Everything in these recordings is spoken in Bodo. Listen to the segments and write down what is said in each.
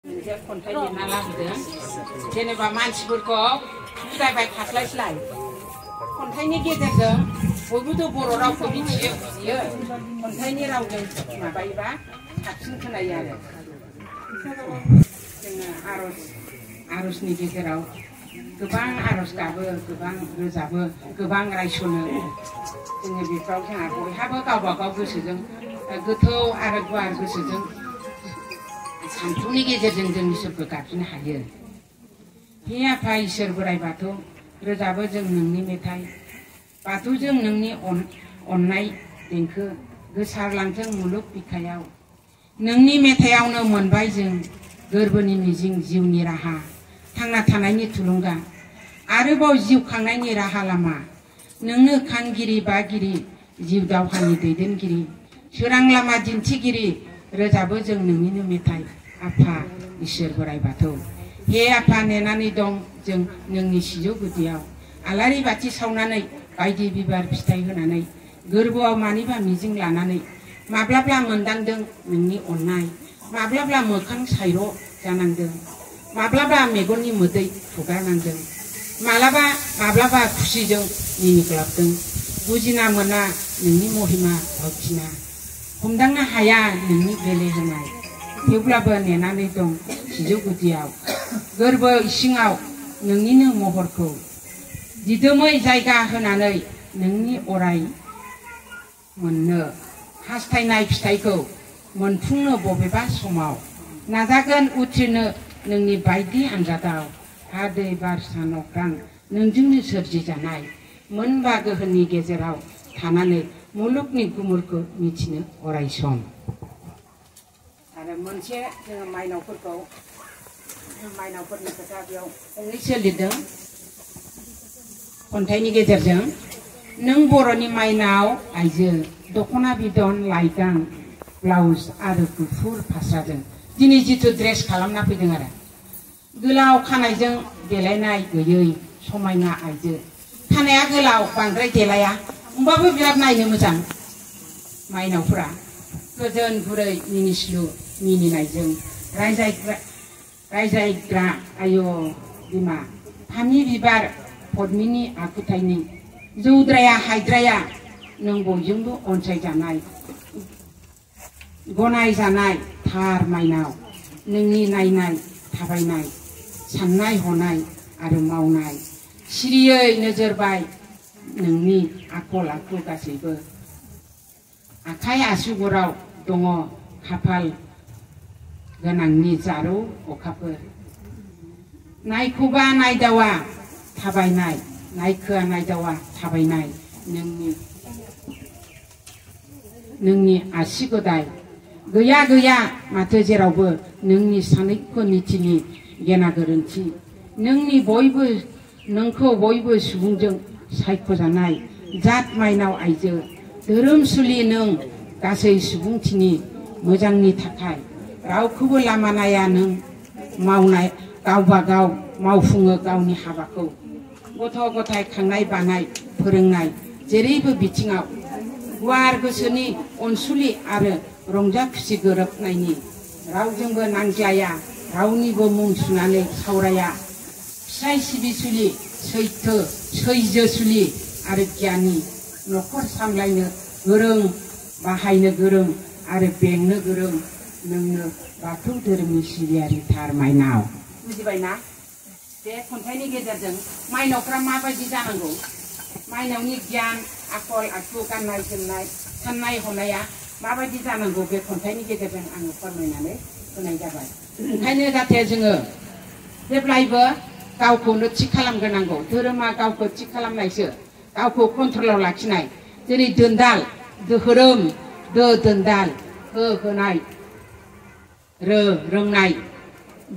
मोनसे खन्थाइ लिरना लाबोदों जेनेबा मानसिफोरखौ बुजायबाय थास्लायस्लाय खन्थाइनि गेजेरजों बयबोथ' बर' रावखौ मिथियो बुजियो खन्थाइनि रावजों माबायोबा साबसिन खोनायो आरो जोङो आर'जनि गेजेराव गोबां आर'ज गाबो गोबां रोजाबो गोबां रायसनो जोङो बेफ्राव जोंहा बयहाबो गावबा गाव गोसोजों गोथौ आरो गुवार गोसोजों सानथौनि गेजेरजों जों इसोरखौ गाबज्रिनो हायो। हे आफा इसोर बोराइ बाथौ रोजाबो जों नोंनि मेथाइ बाथौजों नोंनि अननाय देंखो गोसारलांथों मुलुग बिखायाव नोंनि मेथाइयावनो मोनबाय जों गोरबोनि मिजिं जिउनि राहा थांना थानायनि थुलुंगा आरोबाव जिउ खांनायनि राहा लामा नोंनो खानगिरि बागिरि जिउ दावहानि दैदेनगिरि सोरां लामा दिन्थिगिरि रोजाबो जों नोंनिनो मेथाइ आफा इसोर बोराइ बाथौ हे आफा नेनानै दं जों नोंनि सिजौ गुदियाव आलारि बाथि सावनानै बायदि बिबार फिथाइ होनानै गोरबोआव मानिबा मिजिं लानानै माब्लाब्ला मोनदांदों नोंनि अननाय माब्लाब्ला मोखां सायर' जानांदों माब्लाबा मेगननि मोदै फुगारनांदों माब्लाबा खुसिजों मिनिग्लाबदों बुजिना मोना नोंनि महिमा भावथिना हमदांनो हाया नोंनि बेले होनाय थेवब्लाबो नेनानै दं सिजौ गुदियाव गोरबो इसिङाव नोंनिनो महरखौ दिदोमै जायगा होनानै नोंनि अराय मोननो हास्थायनाय फिथाइखौ मोनफुंनो बबेबा समाव नाजागोन उथ्रिनो नोंनि बायदि आनजादाव हा दै बार सान अख्रां नोंजोंनो सोरजिजानाय मोनबा गोहोनि गेजेराव थानानै मुलुगनि गुमुरखौ मिथिनो अराय सम आरो मोनसे जोङो माइनावफोरनि खोथा बेयाव फंनैसो लिरदों खन्थाइनि गेजेरजों नों बर'नि माइनाव आइजो दख'ना बिदन लाइगां ब्लाउस आरो गुफुर फास्राजों दिनै जिथु ड्रेस खालामना फैदों आरो गोलाव खानायजों देलायनाय गैयै समायना आइजो खानाया गोलाव बांद्राय देलाया होमबाबो बिराद नायनो मोजां माइनावफोरा गोजोन गुरै मिनिस्लु मिनिनायजों रायजायग्रा आय' बिमा फामि बिबार पद्मिनि आखुथायनि जौद्राया हायद्राया नों बयजोंबो अनसायजानाय गनायजानाय थार माइनाव नोंनि नायनाय थाबायनाय साननाय हनाय आरो मावनाय सिरियै नोजोरबाय नोंनि आखल आखु गासैबो आखाइ आसुगुराव दङ खाफाल गोनांनि जारौ अखाफोर नायखौबा नायदावा थाबायनाय नायखोआ नायदावा थाबायनाय नोंनि आसि गदाय गैया गैया माथो जेरावबो नोंनि सानैखौ निथिनि गेना गोरोन्थि नोंखौ बयबो सुबुंजों सायख'जानाय जात माइनाव आइजो धोरोमसुलि नों गासै सुबुंथिनि मोजांनि थाखाय रावखौबो लामा नाया नों मावनाय गावबा गाव मावफुङो गावनि हाबाखौ गथ' गथाय खांनाय बानाय फोरोंनाय जेरैबो बिथिङाव गुवार गोसोनि अनसुलि आरो रंजा खुसि गोरोबनायनि रावजोंबो नांज्लाया रावनिबो मुं सुनानै सावराया फिसाय सिबिसुलि सैथो सैजोसुलि आरो गियानि न'खर सामलायनो गोरों बाहायनो गोरों आरो बेंनो गोरों नोंनो बाथौ धोरोमनि सिबियारि थार माइनाव बुजिबायना बे खन्थाइनि गेजेरजों माइनावफ्रा माबायदि जानांगौ माइनावनि गियान आखल आखु गाननाय जोमनाय साननाय हनाया माबायदि जानांगौ बे खन्थाइनि गेजेरजों आङो फोरमायनानै होनाय जाबाय ओंखायनो जाहाथे जोङो जेब्लायबो गावखौनो थि खालामग्रोनांगौ धोरोमा गावखौ थि खालामनायसो गावखौ कन्ट्रलाव लाखिनाय जेरै दोनदाल धोरोम दोनदाल होनाय रोंनाय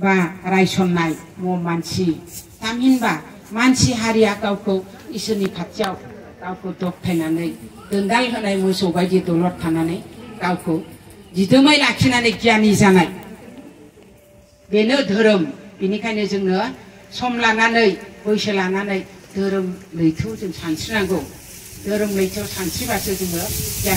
बा रायसननाय मानसि थामहिनबा मानसि हारिया गावखौ इसोरनि खाथियाव गावखौ दबथायनानै दोनदाल होनाय मोसौ बायदि दलद थानानै गावखौ दिदोमै लाखिनानै गियानि जानाय बेनो धोरोम बेनिखायनो जोङो सम लानानै बैसो लानानै धोरोम लैथोआव जों सानस्रिनांगौ धोरोम लैथोआव सानस्रिबासो जोङो गियान